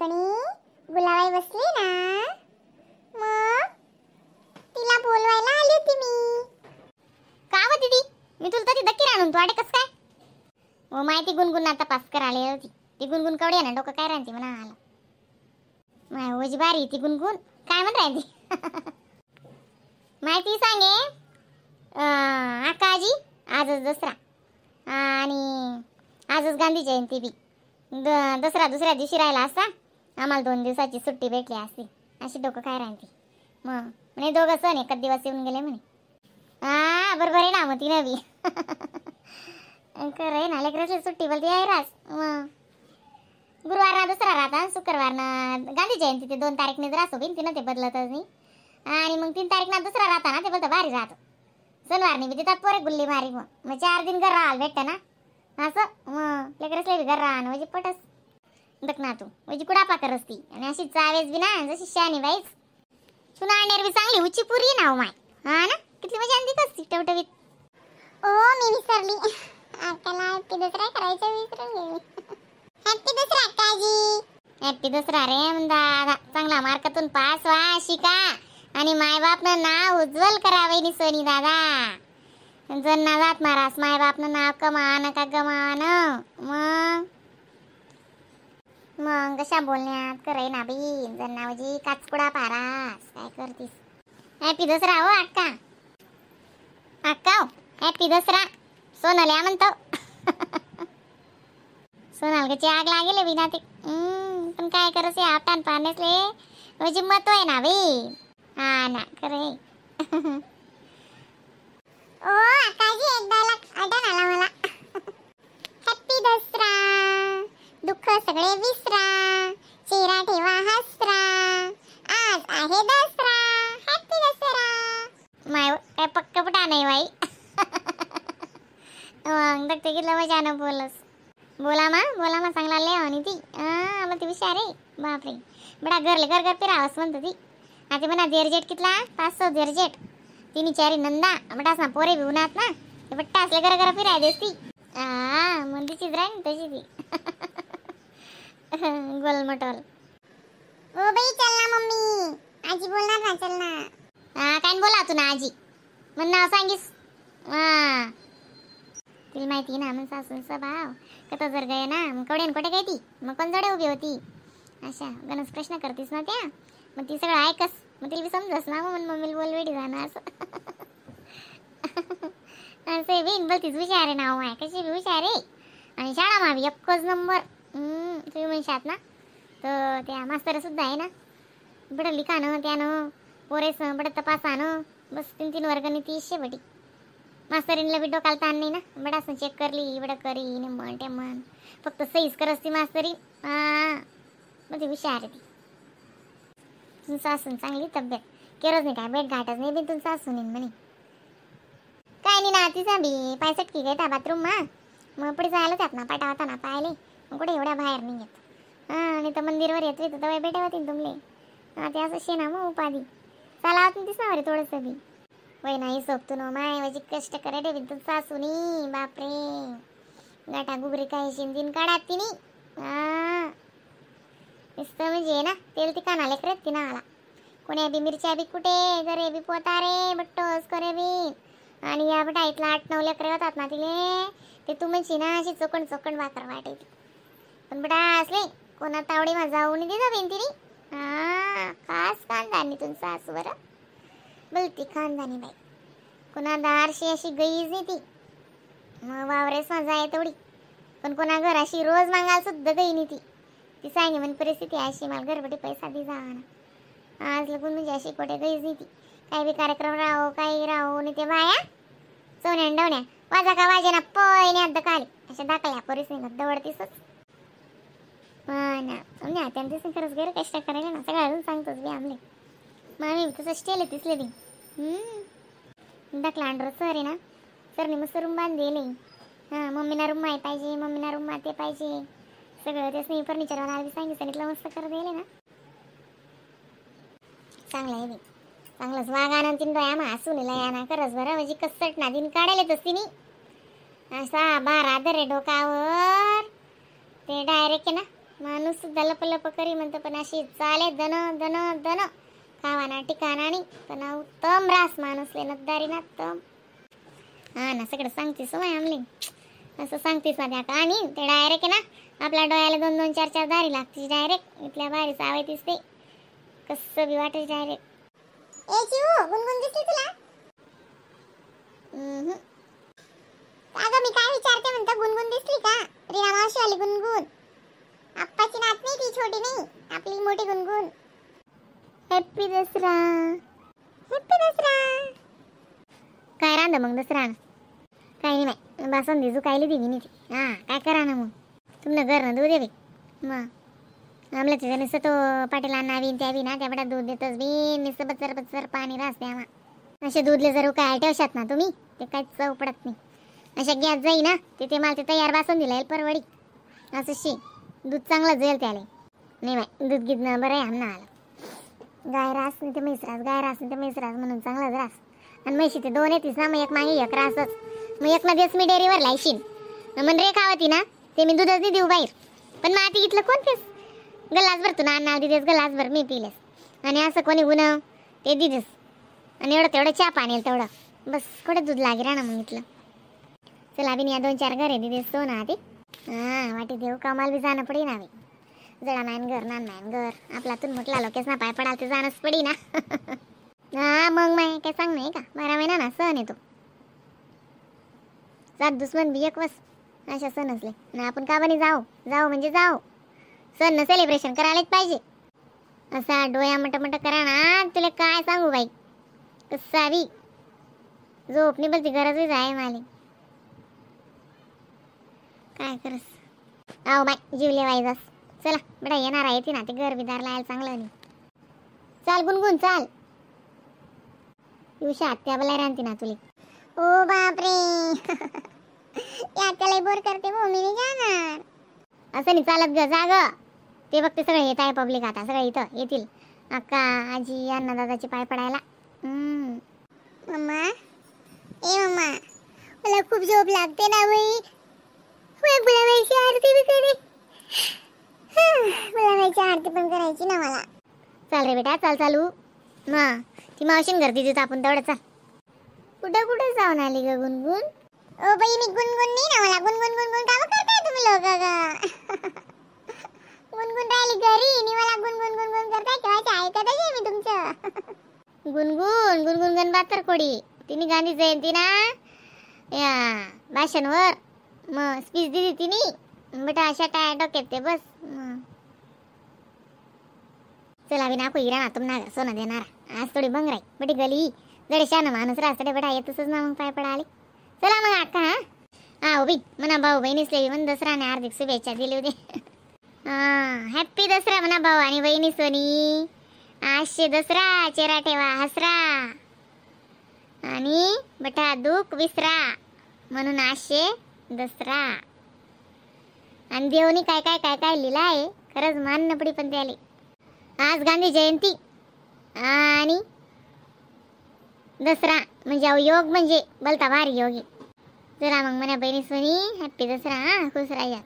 पण गुलाबाई बसली ना, मग तिला बोलवायला आली होती मी. का हो दीदी, मी तुला तरी दक्की आणून तू आडे कस काय? ओ माहिती गुणगुण आता पास करायला होती ती गुणगुण कवडी आहे ना, डोकं काय राहते म्हणा आला माय ओजी बारी ती गुणगुण काय म्हण राहते. माहिती सांगे आकाजी आजच दसरा आणि आजच गांधी जयंती बी, दसरा दुसऱ्या दिवशी राहिला असता आम्हाला 2 दिवसाची सुट्टी भेटली असती, अशी डोकं काय राहते. मग म्हणे दोघं सण एकाच दिवस येऊन गेले म्हणे. हा बरोबर आहे ना, मग ती नवी खरं आहे ना, लेकराची सुट्टी बोलती आहे रास. मग गुरुवार ना दसरा राहता, शुक्रवार ना गांधी जयंती, ते 2 तारीखने राहतो बिन तिनं ते बदलतच नाही. आणि मग 3 तारीख ना दुसरा राहता ना, ते बोलतं भारी राहतो. शनिवारने बी देतात पोरे गुल्ली मारी, मग मग 4 दिन घर राहायला भेटतं ना असं. मग लेकरसले बी घर राहणं म्हणजे पटस बघ ना तू, म्हणजे कुडापा करस ती. आणि अशी चावेस बी ना जशी शानी बाईच सुना आणणार बी चांगली उची पुरी ना माय. हा ना किती मजा आणली कस टवटवीत. ओ मी विसरली, अक्काला हॅपी दसरा करायचं विसरून गेली. हॅपी दसरा अक्काजी. हॅपी दसरा रे दादा, चांगला मार्कातून पास व्हा, शिका आणि मायबापनं नाव उज्ज्वल करावे नि सोनी दादा. जण ना जात मारास मायबापनं नाव कमान का गमान. मग मग कशा बोलण्यात करे ना बी जण नावजी काचकुडा पारास काय करतीस. हॅपी दसरा हो अक्का, अक्का हो हॅपी दसरा. सोनाल्या म्हणतो सोनाल कची आग लागेल बिना ते. पण काय करस आपटान पाहण्यासले म्हणजे महत्व आहे ना बाई. हा ना खरं. ओ आकाजी एक डायलॉग आठवण आला मला. हॅपी दसरा, दुःख सगळे विसरा, चेहरा ठेवा हसरा, आज आहे दसरा, हॅपी दसरा. माय काय पक्क पटा नाही बाई. मग बघते किती मजानं बोलस. बोला मा बोला मा चांगला लय आणि ती मग ती हुशार आहे बापरे. बडा घरले घर घर फिरावंस म्हणतो ती. आता म्हणा झेरजेट कितला 500 झेरजेट, तिन्ही चारी नंदा बटास ना पोरे बी उन्हात ना ते बट्टा असले घर घर फिराय देस ती. मंदीचीच राहील तशी ती. गोलमटोल. ओ बाई चल ना मम्मी, आजी बोलणार ना, चल ना. हा काय बोला तू ना आजी म्हण नाव सांगीस. हा तिला माहिती ना मग सासून स्वभाव कथा जर गय ना मग कवड्यान कुठे काय ती मग कोण जडे उभी होती अशा गणस प्रश्न करतीस ना त्या, मग ती सगळं ऐकस मग तिला बी समजस ना म्हणून मम्मीला बोलवेडी जाणार असं. असं बिन बोलतीच हुशार आहे नाव आहे कशी बी हुशार आहे. आणि शाळा मावी एकच नंबर. तुम्ही म्हणशात ना तर त्या मास्तर सुद्धा आहे ना बडं लिखाणं त्यानं पोरेस बडं तपासानं बस 3-3 वर्गांनी तीसशे बटी मास्तरींला बी डोकाला ताण नाही ना, बडा असं चेक करली बडं करी म्हण ते म्हण फक्त सहीच करस ती मास्तरी. हा मग ती हुशार आहे ती. तुमचं असून चांगली तब्येत केरच नाही काय भेट घाटच नाही बी तुमचं असून म्हणे काय नाही ना तिचा बी पाय सटकी घेता बाथरूम मा मग पुढे जायला जात ना पाटा होता ना पाहिले मग कुठे एवढ्या बाहेर नाही येत. हां आणि तर मंदिरवर येत तर दवाई भेटे होती तुमले. हां ते असं शेना मग उपाधी चालावत नाही दिसणार रे थोडंसं बी वय नाही सोपतो ना माय माझी कष्ट करे रे तुमचं सासूनी बापरे गाठा गुगरी काही शिंदीन काढा तिनी. हां नुसतं म्हणजे ना तेल ती कानाले करत ती नाला कोण्या बी मिरच्या बी कुठे घरे बी पोता रे बट्टोस करे बी. आणि या बटा इथला 8-9 लेकरे होतात ना तिले ते तू म्हणशी ना अशी चोकण चोकण भाकर वाटायची पण बटा असले कोणा तावडी मा जाऊन दिला बेन तिने. हां खास खानदानी तुमचं सासू बरं बोलती खानदानी बाई कोणा दारशी अशी गईज नाही ती मग वावरेस माझा आहे तेवढी पण कोणा घराशी रोज मागायला सुद्धा गई नाही ती. ती सांगे म्हण परिस्थिती अशी मला घरबटी पैसा दे जा ना आज लगून म्हणजे अशी कुठे गईज नाही ती. काही बी कार्यक्रम राहो काही राहो नाही ते बाया चवण्या डवण्या वाजा का वाजे ना पयने अर्ध काले अशा दाखल्या पोरीस नाही दवडतीसच. हा ना म्हणजे आता दिसून खरंच गैर कष्ट करायला ना सगळं अजून सांगतोच बी आमले मग आम्ही तसं स्टेल दिसले बी. दाखला आणरो सर आहे ना सरने मस्त रूम बांधलेले. हां मम्मीना रूम आहे पाहिजे मम्मीना रूम ते पाहिजे सगळं तेच नाही फर्निचरवाला बी सांगितलं मस्त कर दिले ना चांगलं आहे बी चांगलंच वागानं तीन डोळ्या मा हसून लया ना खरंच बरं म्हणजे कसट ना दिन काढायला तस तिनी असा बारा दरे डोकावर ते डायरेक्ट आहे ना माणूस सुद्धा लप लप करी म्हणतं पण अशी चाले दन दन दन खावाना ठिकाणा नाही पण उत्तम रास माणूस ले नद्दारी ना तम. हा ना सगळं सांगतेस माय आमले असं सांगतेस ना त्या का आणि ते डायरेक्ट आहे ना आपल्या डोळ्याला 2 2 4 4 दारी लागते डायरेक्ट इथल्या बारी सावायतीस ते कसं बी वाटेल डायरेक्ट. ए चिऊ गुणगुण दिसली तुला? अगं मी काय विचारते म्हणतं गुणगुण दिसली का? रीना मावशी आली गुणगुण. आप्पाची नात नाही ती छोटी नाही आपली मोठी गुणगुण. हॅपी दसरा हॅपी दसरा. काय रांध मग दसरा? काही नाही बाई बासुंदी जुकायली दिली नाही ती. हां काय करा ना मग तुमनं घर ना दूध दे मग आमल्या तिथं नुसतं तो पाटील अण्णा बिन त्या बिना त्या बडा दूध देतच बिन नुसतं बचर बचर पाणी रास द्यावा. असे दूधले जर काय ठेवशात ना तुम्ही ते काय चव पडत नाही. अशा गॅस जाई ना ते मला ते तयार बासुंदी लाईल परवडी असं शी दूध चांगलं जाईल त्याला. नाही बाई दूध गीत ना बरं आहे आमना आलं गाय रास नाही ते म्हैस रास गाय रास नाही ते म्हैस रास म्हणून चांगलाच रास. आणि म्हशी ते 2 येतीस ना मग एक मागे एक रासच मग एक ना दिवस मी डेअरीवर लायशीन मग रे खावती ना ते मी दूधच नाही देऊ बाहेर. पण मग आता इथलं कोण पेस गलास भर तू ना अण्णा दिदेस गलास भर मी पिलेस आणि असं कोणी गुण ते दिदेस आणि एवढं तेवढं चहा पाणी तेवढं बस कुठे दूध लागे राहणार मग इथलं. चला बिन या 2 4 घर आहे दिदेस तो ना ते हां वाटी देऊ कामाला बी जाणं पडी ना बी जडा नायन घर नान नायन घर आपला तून म्हटला लोकेच ना पाय पडाल ते जाणंच पडी ना. हा मग माय काय सांग नाही का 12 महिना ना सण येतो 7 दुश्मन बी एक वस अशा सण असले ना आपण का बनी जाऊ जाऊ म्हणजे जाऊ सण न सेलिब्रेशन करायलाच पाहिजे. असा डोळ्या मट मट करा ना तुला काय सांगू बाई कसावी झोपणी बोलती गरजच आहे मला काय करस. आहो बाय जीवले वाईजास चला बेटा येणार आहे ती ना ते घर बिदार लायला चांगलं नाही. चाल गुणगुण चाल युषा आत्या बोलाय राहते ना तुले. ओ बापरे या आत्याला बोर करते भाऊ मी नाही जाणार. असं नाही चालत ग जा ग ते बघते सगळे येत आहे पब्लिक आता सगळे इथं येतील अक्का आजी अण्णा दादाचे पाय पडायला. मम्मा ए मम्मा मला खूप झोप लागते ना बाई गुलाबाची आरती बी करे गुलाबाची आरती पण करायची ना मला. चाल रे बेटा चाल चालू मग ती मावशीन गर्दी देतो आपण तेवढं चाल. कुठं कुठं जाऊन आली ग गुणगुण? ओ बाई मी गुणगुण नाही ना मला गुणगुण गुणगुण का करताय तुम्ही लोक ग? गुणगुण राहिली घरी आणि मला गुणगुण गुणगुण करताय केव्हाच्या ऐकतच आहे मी तुमचं. गुणगुण गुणगुण गणबातर कोडी तिने गांधी जयंती ना या भाषणवर मग स्पीच दिली तिने बेटा अशा टाय डोक्यात ते बस. चला बिना को इरा ना तुम ना सोनं देणार आज थोडी बंगराई बटी गली जडे शान माणूस रास्तडे बेटा येतच ना मग पाय पडाले. चला मग अक्का हा हा उभी म्हणा भाऊ बहिणीसले म्हण दसरा आणि हार्दिक शुभेच्छा दिली होती. हा हॅप्पी दसरा म्हणा भाऊ आणि बहिणी सोनी. आजशे दसरा चेहरा ठेवा हसरा आणि बटा दुःख विसरा म्हणून आजशे दसरा. आणि देवनी काय काय काय काय लिहिलं आहे खरंच मान पडी पण त्याले. आज गांधी जयंती आणि दसरा म्हणजे अहो योग म्हणजे बलता भारी योगी. चला मग म्हणा बहिणी सोनी हॅप्पी दसरा हा खुश राहा.